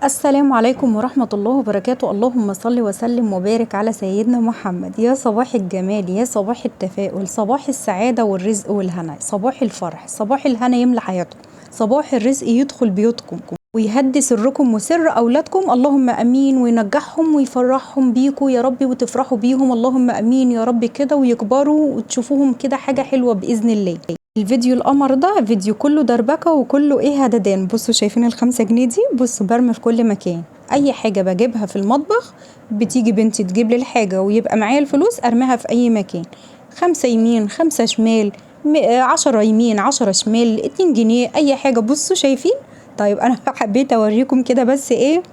السلام عليكم ورحمة الله وبركاته. اللهم صل وسلم وبارك على سيدنا محمد. يا صباح الجمال، يا صباح التفاؤل، صباح السعادة والرزق والهنا، صباح الفرح، صباح الهنا يملى حياتكم، صباح الرزق يدخل بيوتكم ويهدي سركم وسر أولادكم، اللهم أمين، وينجحهم ويفرحهم بيكم يا ربي وتفرحوا بيهم، اللهم أمين يا رب كده، ويكبروا وتشوفوهم كده حاجة حلوة بإذن الله. الفيديو القمر ده فيديو كله دربكه وكله ايه هددان. بصوا شايفين ال5 جنيه دي؟ بصوا برمي في كل مكان، اي حاجة بجيبها في المطبخ بتيجي بنتي تجيب لي الحاجة ويبقى معايا الفلوس ارميها في اي مكان. 5 يمين 5 شمال، 10 يمين 10 شمال، 2 جنيه، اي حاجة. بصوا شايفين؟ طيب انا حبيت اوريكم كده بس ايه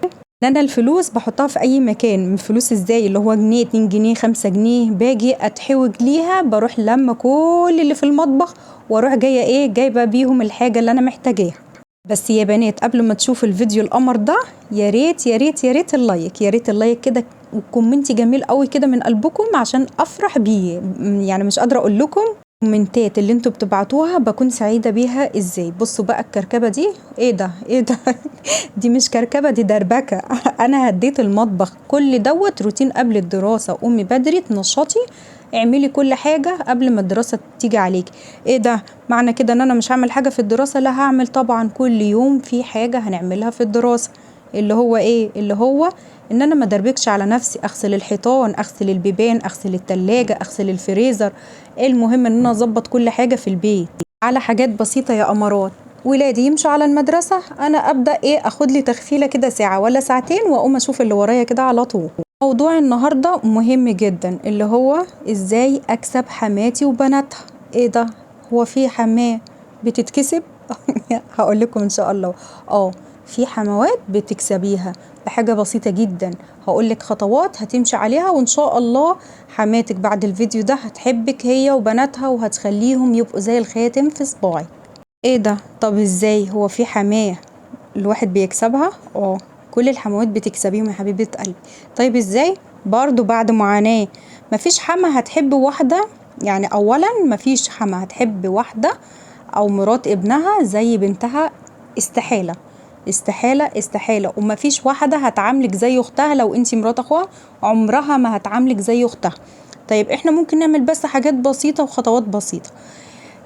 ان انا الفلوس بحطها في اي مكان. فلوس ازاي؟ اللي هو جنيه، 2 جنيه، 5 جنيه، باجي اتحوج ليها بروح لما كل اللي في المطبخ واروح جاية ايه جايبه بيهم الحاجة اللي انا محتاجاها. بس يا بنات قبل ما تشوفوا الفيديو القمر ده يا ريت يا ريت يا ريت ال like، يا ريت ال like كده وال comment جميل قوي كده من قلبكم عشان افرح بيه. يعني مش قادرة اقول لكم الكومنتات اللي انتوا بتبعتوها بكون سعيدة بيها ازاي. بصوا بقى الكركبه دي، ايه ده ايه ده؟ دي مش كركبه، دي دربكه. انا هديت المطبخ كل دوت روتين قبل الدراسة. قومي بدري تنشطي، اعملي كل حاجة قبل ما الدراسة تيجي عليك. ايه ده؟ معنى كده ان انا مش هعمل حاجة في الدراسة؟ لا هعمل طبعا، كل يوم في حاجة هنعملها في الدراسة، اللي هو ايه؟ اللي هو ان انا ما دربكش على نفسي، اغسل الحيطان، اغسل البيبان، اغسل التلاجة، اغسل الفريزر. المهم ان انا اظبط كل حاجة في البيت على حاجات بسيطة يا قمرات. ولادي يمشوا على المدرسة، انا ابدا ايه؟ اخد لي تخفيله كده ساعة ولا ساعتين واقوم اشوف اللي ورايا كده على طول. موضوع النهارده مهم جدا، اللي هو ازاي اكسب حماتي وبناتها. ايه ده؟ هو في حماه بتتكسب؟ هقول لكم ان شاء الله. في حموات بتكسبيها بحاجة بسيطة جدا، هقول لك خطوات هتمشي عليها وان شاء الله حماتك بعد الفيديو ده هتحبك هي وبناتها وهتخليهم يبقوا زي الخاتم في صباعك. ايه ده؟ طب ازاي؟ هو في حماه الواحد بيكسبها؟ كل الحموات بتكسبيهم يا حبيبة قلبي. طيب ازاي؟ برضو بعد معاناة. مفيش حما هتحب واحدة، يعني اولا مفيش حما هتحب واحدة او مرات ابنها زي بنتها، استحالة استحالة استحالة. ومفيش واحدة هتعاملك زي اختها، لو انتي مرات اخوها عمرها ما هتعاملك زي اختها. طيب احنا ممكن نعمل بس حاجات بسيطة وخطوات بسيطة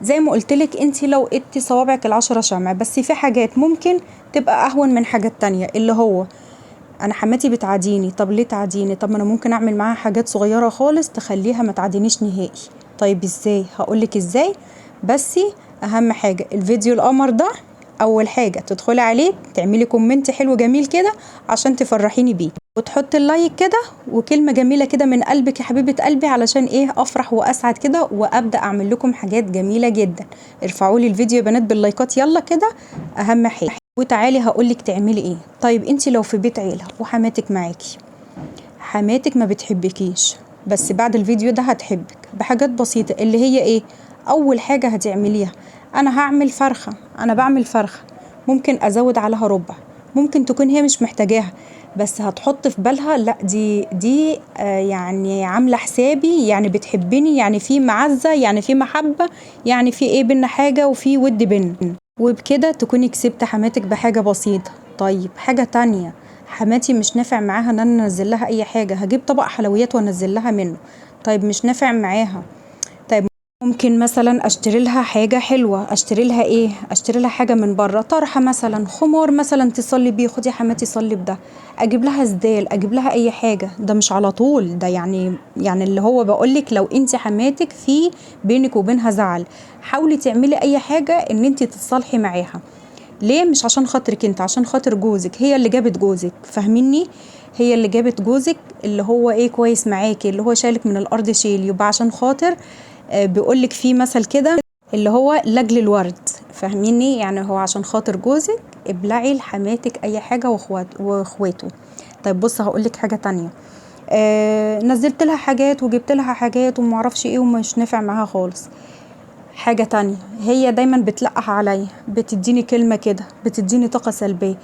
زي ما قلتلك. انتي لو ادتي صوابعك 10 شمع، بس في حاجات ممكن تبقى اهون من حاجات تانية. اللي هو انا حماتي بتعاديني، طب ليه تعاديني؟ طب ما انا ممكن اعمل معاها حاجات صغيرة خالص تخليها ما تعادينيش نهائي. طيب ازاي؟ هقولك ازاي. بس اهم حاجة الفيديو القمر ده اول حاجة تدخلي عليه تعملي comment حلو جميل كده عشان تفرحيني بيه، وتحطي ال like كده وكلمة جميلة كده من قلبك يا حبيبة قلبي، علشان ايه؟ افرح واسعد كده وابدأ اعمل لكم حاجات جميلة جدا. ارفعوا لي الفيديو يا بنات باللايكات يلا كده، اهم حاجة. وتعالي هقولك تعملي ايه. طيب انتي لو في بيت عيلة وحماتك معاكي، حماتك ما بتحبكيش، بس بعد الفيديو ده هتحبك بحاجات بسيطة. اللي هي ايه؟ اول حاجة هتعمليها، انا هعمل فرخة، انا بعمل فرخة ممكن ازود عليها ربع، ممكن تكون هي مش محتاجاها بس هتحط في بالها لا دي يعني عاملة حسابي، يعني بتحبني، يعني في معزة، يعني في محبة، يعني في ايه بينا حاجة وفي ود بينا. وبكده تكوني كسبت حماتك بحاجة بسيطة. طيب حاجة تانية، حماتي مش نافع معاها ان انا انزل لها اي حاجة، هجيب طبق حلويات وانزل لها منه. طيب مش نافع معاها، طيب ممكن مثلا اشتري لها حاجة حلوة. اشتري لها ايه؟ اشتري لها حاجة من بره، طرحة مثلا، خمار مثلا تصلي بيه، خدي يا حماتي صلي بده. اجيب لها سدال، اجيب لها اي حاجة. ده مش على طول، ده يعني اللي هو بقولك لو انت حماتك في بينك وبينها زعل، حاولي تعملي اي حاجة ان انت تتصالحي معاها. ليه؟ مش عشان خاطرك انت، عشان خاطر جوزك. هي اللي جابت جوزك، فاهميني؟ هي اللي جابت جوزك اللي هو ايه كويس معاكي، اللي هو شالك من الارض شيل. يبقى عشان خاطر بيقولك في مثل كده اللي هو لاجل الورد، فاهميني؟ يعني هو عشان خاطر جوزك ابلعي لحماتك اي حاجة واخواته. طيب بص هقولك حاجة تانية، نزلت لها حاجات وجبت لها حاجات ومعرفش ايه ومش نافع معاها خالص. حاجة تانية، هي دايما بتلقح عليا، بتديني كلمة كده، بتديني طاقة سلبية.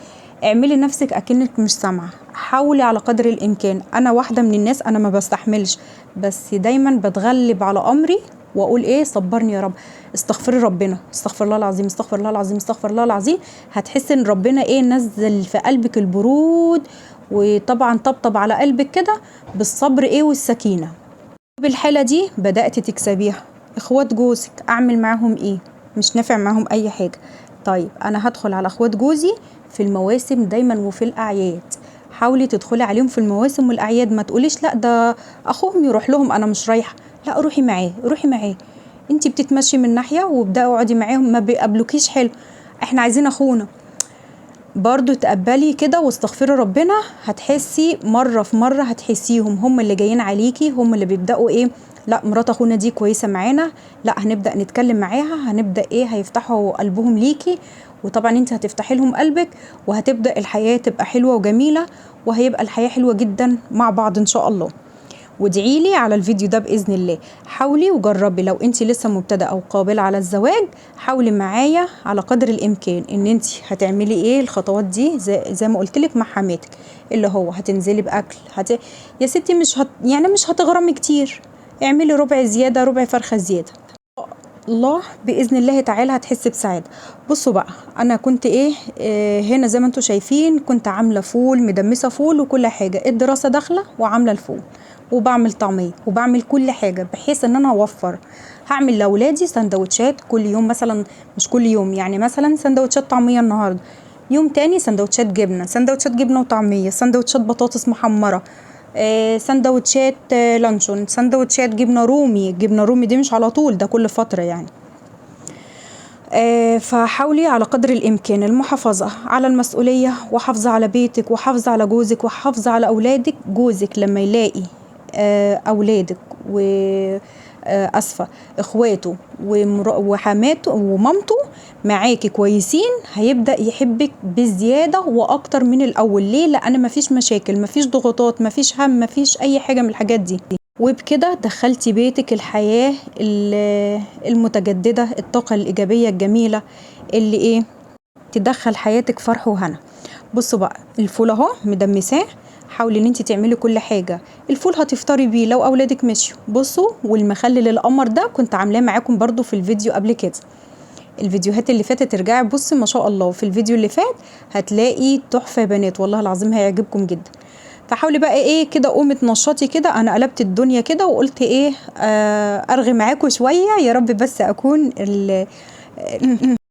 اعملي نفسك اكنك مش سامعه، حاولي على قدر الامكان. انا واحدة من الناس انا ما بستحملش، بس دايما بتغلب على امري واقول ايه، صبرني يا رب، استغفري ربنا، استغفر الله العظيم، استغفر الله العظيم، استغفر الله العظيم. هتحسي ان ربنا ايه نزل في قلبك البرود، وطبعا طبطب على قلبك كده بالصبر ايه والسكينة. بالحالة دي بدات تكسبيها. اخوات جوزك اعمل معاهم ايه؟ مش نافع معاهم اي حاجة. طيب انا هدخل على اخوات جوزي في المواسم دايما وفي الاعياد. حاولي تدخلي عليهم في المواسم والاعياد، ما تقوليش لا ده اخوهم يروح لهم انا مش رايحة، لا روحي معاه، روحي معاه. انتي بتتمشي من ناحية وابداي اقعدي معاهم، ما بيقابلوكيش حلو، احنا عايزين اخونا برضو. تقبلي كده واستغفري ربنا. هتحسي مرة في مرة هتحسيهم هم اللي جايين عليكي، هم اللي بيبداوا ايه، لا مرات اخونا دي كويسة معانا، لا هنبدا نتكلم معاها، هنبدا ايه، هيفتحوا قلبهم ليكي، وطبعا انت هتفتحي لهم قلبك، وهتبدا الحياة تبقى حلوة وجميلة، وهيبقى الحياة حلوة جدا مع بعض ان شاء الله. وادعي لي على الفيديو ده باذن الله. حاولي وجربي، لو انت لسه مبتدئة او قابله على الزواج حاولي معايا على قدر الامكان ان انت هتعملي ايه الخطوات دي زي ما قلت لك مع حماتك، اللي هو هتنزلي باكل، يا ستي مش يعني مش هتغرمي كتير، اعملي ربع زيادة، ربع فرخة زيادة، الله باذن الله تعالى هتحسي بسعادة. بصوا بقى انا كنت ايه، هنا زي ما انتم شايفين كنت عامله فول، مدمسه فول وكل حاجة، الدراسة داخله وعامله الفول، وبعمل طعميه وبعمل كل حاجة بحيث ان انا اوفر. هعمل لاولادي سندوتشات كل يوم مثلا، مش كل يوم يعني، مثلا سندوتشات طعميه النهارده، يوم تاني سندوتشات جبنه، سندوتشات جبنه وطعميه، سندوتشات بطاطس محمرة، سندوتشات لانشون، سندوتشات جبنه رومي. جبنه رومي دي مش على طول، ده كل فترة يعني. فحاولي على قدر الامكان المحافظة على المسؤولية، وحافظه على بيتك، وحافظه على جوزك، وحافظه على اولادك. جوزك لما يلاقي اولادك و اسفه اخواته وحماته ومامته معاكي كويسين، هيبدا يحبك بزيادة واكتر من الاول. ليه؟ لان مفيش مشاكل، مفيش ضغوطات، مفيش هم، مفيش اي حاجة من الحاجات دي. وبكده دخلتي بيتك الحياة المتجددة، الطاقة الايجابية الجميلة اللي ايه تدخل حياتك فرح وهنا. بصوا بقى الفول اهو مدمساه، حاولي ان انت تعملي كل حاجة. الفول هتفطري بيه لو اولادك مشيوا. بصوا والمخلل القمر ده كنت عاملاه معاكم برضو في الفيديو قبل كده، الفيديوهات اللي فاتت ارجعي بصي ما شاء الله، في الفيديو اللي فات هتلاقي تحفة يا بنات والله العظيم هيعجبكم جدا. فحاولي بقى ايه كده قومي تنشطي كده، انا قلبت الدنيا كده وقلت ايه ارغي معاكم شوية، يا رب بس اكون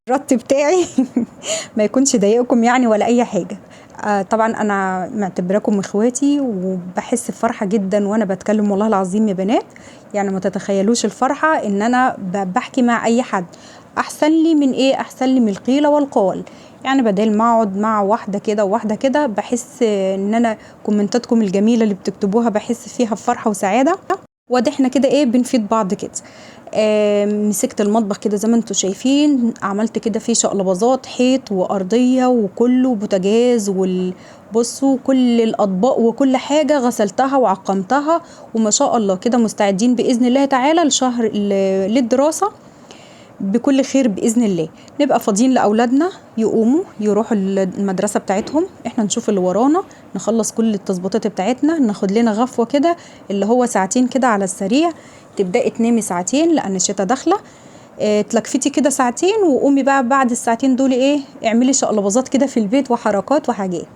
الرد بتاعي ما يكونش ضايقكم يعني ولا اي حاجة. طبعا انا معتبراكم اخواتي، وبحس بفرحة جدا وانا بتكلم والله العظيم يا بنات، يعني ما تتخيلوش الفرحة ان انا بحكي مع اي حد. احسن لي من ايه؟ احسن لي من القيل والقال، يعني بدل ما اقعد مع واحدة كده وواحدة كده، بحس ان انا كومنتاتكم الجميلة اللي بتكتبوها بحس فيها بفرحة وسعادة، وادي احنا كده ايه بنفيد بعض كده. مسكت المطبخ كده زي ما انتم شايفين، عملت كده فيه شقلباظات، حيط وارضيه وكله بوتاجاز، بصوا كل الاطباق وكل حاجة غسلتها وعقمتها، وما شاء الله كده مستعدين باذن الله تعالى لشهر للدراسة بكل خير باذن الله. نبقى فاضيين لاولادنا يقوموا يروحوا المدرسة بتاعتهم، احنا نشوف اللي ورانا، نخلص كل التظبيطات بتاعتنا، ناخد لنا غفوه كده اللي هو ساعتين كده على السريع، تبداي تنامي ساعتين لان الشتا داخله، تلكفتي كده ساعتين، وقومي بقى بعد الساعتين دول ايه اعملي شقلباظات كده في البيت وحركات وحاجات،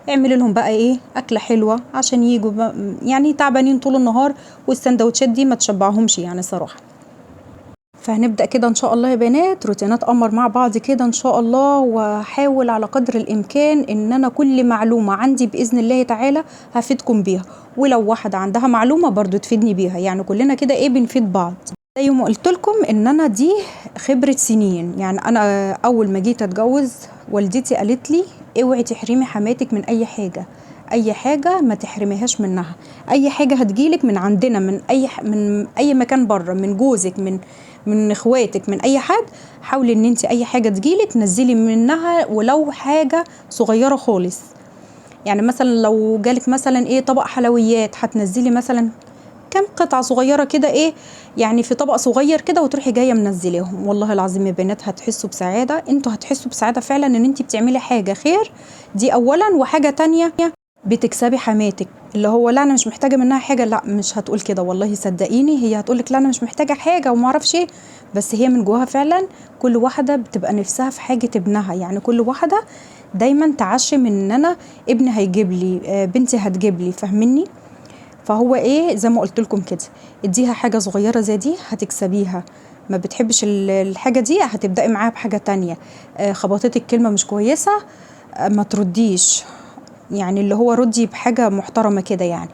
اعملي لهم بقى ايه اكله حلوة عشان يجوا يعني تعبانين طول النهار، والسندوتشات دي ما تشبعهمش يعني صراحة. فهنبدأ كده ان شاء الله يا بنات روتينات قمر مع بعض كده ان شاء الله، وهحاول على قدر الامكان ان انا كل معلومة عندي باذن الله تعالى هفيدكم بيها، ولو واحدة عندها معلومة برضو تفيدني بيها، يعني كلنا كده ايه بنفيد بعض. زي ما قلت لكم ان انا دي خبرة سنين، يعني انا اول ما جيت اتجوز والدتي قالت لي اوعي تحرمي حماتك من اي حاجة، اي حاجة ما تحرميهاش منها، اي حاجة هتجيلك من عندنا، من اي مكان بره، من جوزك، من اخواتك، من اي حد، حاولي ان انت اي حاجة تجيلك نزلي منها ولو حاجة صغيرة خالص. يعني مثلا لو جالك مثلا ايه طبق حلويات، هتنزلي مثلا كام قطعه صغيرة كده ايه يعني في طبق صغير كده، وتروحي جاية منزليهم. والله العظيم يا بنات هتحسوا بسعادة، انتوا هتحسوا بسعادة فعلا ان انت بتعملي حاجة خير، دي اولا. وحاجه تانية بتكسبي حماتك، اللي هو لا انا مش محتاجه منها حاجة، لا مش هتقول كده والله صدقيني، هي هتقولك لا انا مش محتاجه حاجة وما اعرفش ايه، بس هي من جواها فعلا كل واحدة بتبقى نفسها في حاجة ابنها. يعني كل واحدة دايما تعشم ان انا ابني هيجيب لي، بنتي هتجيب لي، فاهميني؟ فهو ايه زي ما قلت لكم كده، اديها حاجة صغيرة زي دي هتكسبيها، ما بتحبش الحاجة دي هتبداي معاها بحاجة تانية. خبطتك كلمة مش كويسة، ما ترديش، يعني اللي هو ردي بحاجة محترمه كده يعني.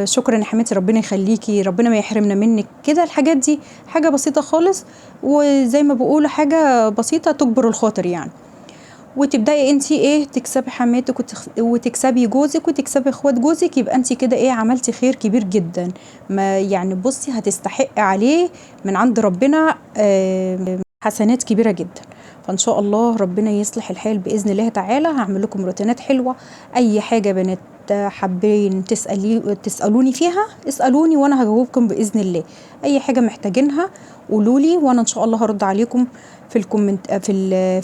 شكرا يا حماتي، ربنا يخليكي، ربنا ما يحرمنا منك كده. الحاجات دي حاجة بسيطة خالص، وزي ما بقول حاجة بسيطة تجبر الخاطر يعني. وتبداي انت ايه تكسبي حماتك وتكسبي جوزك وتكسبي اخوات جوزك، يبقى انت كده ايه عملتي خير كبير جدا. ما يعني بصي هتستحق عليه من عند ربنا حسنات كبيرة جدا. فان شاء الله ربنا يصلح الحال باذن الله تعالى. هعمل لكم روتينات حلوة، اي حاجة بنات حابين تسالوني فيها اسالوني وانا هجاوبكم باذن الله. اي حاجة محتاجينها قولوا لي وانا ان شاء الله هرد عليكم في ال comment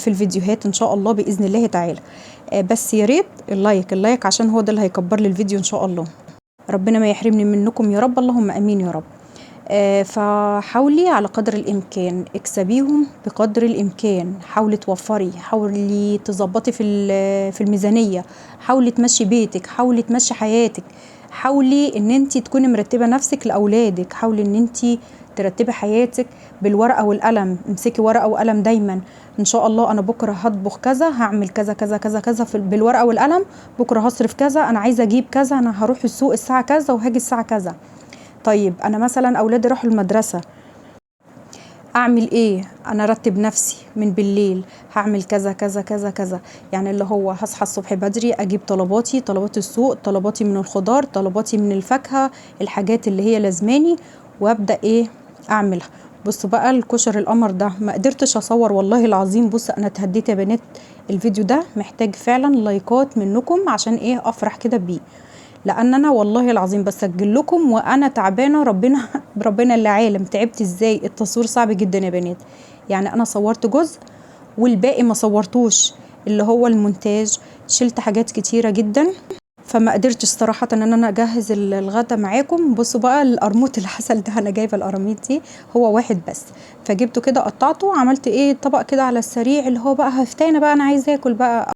في الفيديوهات ان شاء الله باذن الله تعالى. بس يا ريت ال like، ال like عشان هو ده اللي هيكبر لي الفيديو ان شاء الله. ربنا ما يحرمني منكم يا رب، اللهم امين يا رب. فحاولي على قدر الامكان اكسبيهم بقدر الامكان، حاولي توفري، حاولي تظبطي في الميزانية، حاولي تمشي بيتك، حاولي تمشي حياتك، حاولي ان انت تكوني مرتبه نفسك لاولادك، حاولي ان انت ترتبي حياتك بالورقة والقلم. امسكي ورقة وقلم دايما، ان شاء الله انا بكره هطبخ كذا، هعمل كذا كذا كذا كذا بالورقة والقلم، بكره هصرف كذا، انا عايزه اجيب كذا، انا هروح السوق الساعة كذا وهاجي الساعة كذا. طيب انا مثلا اولادي راحوا المدرسة، اعمل ايه؟ انا ارتب نفسي من بالليل، هعمل كذا كذا كذا كذا، يعني اللي هو هصحى الصبح بدري اجيب طلباتي، طلبات السوق، طلباتي من الخضار، طلباتي من الفاكهة، الحاجات اللي هي لازماني، وابدا ايه اعملها. بصوا بقى الكشري القمر ده ما قدرتش اصور والله العظيم. بصوا انا اتهديت يا بنات، الفيديو ده محتاج فعلا لايكات منكم عشان ايه افرح كده بيه، لان انا والله العظيم بسجل لكم وانا تعبانة، ربنا اللي عالم تعبت ازاي. التصوير صعب جدا يا بنات، يعني انا صورت جزء والباقي ما صورتوش اللي هو المونتاج، شلت حاجات كتيرة جدا، فما قدرتش صراحة ان انا اجهز الغدا معاكم. بصوا بقى القرموط اللي حصل ده، انا جايبه القراميط دي هو واحد بس، فجبته كده قطعته وعملت ايه طبق كده على السريع، اللي هو بقى هفتانه بقى انا عايزه اكل بقى.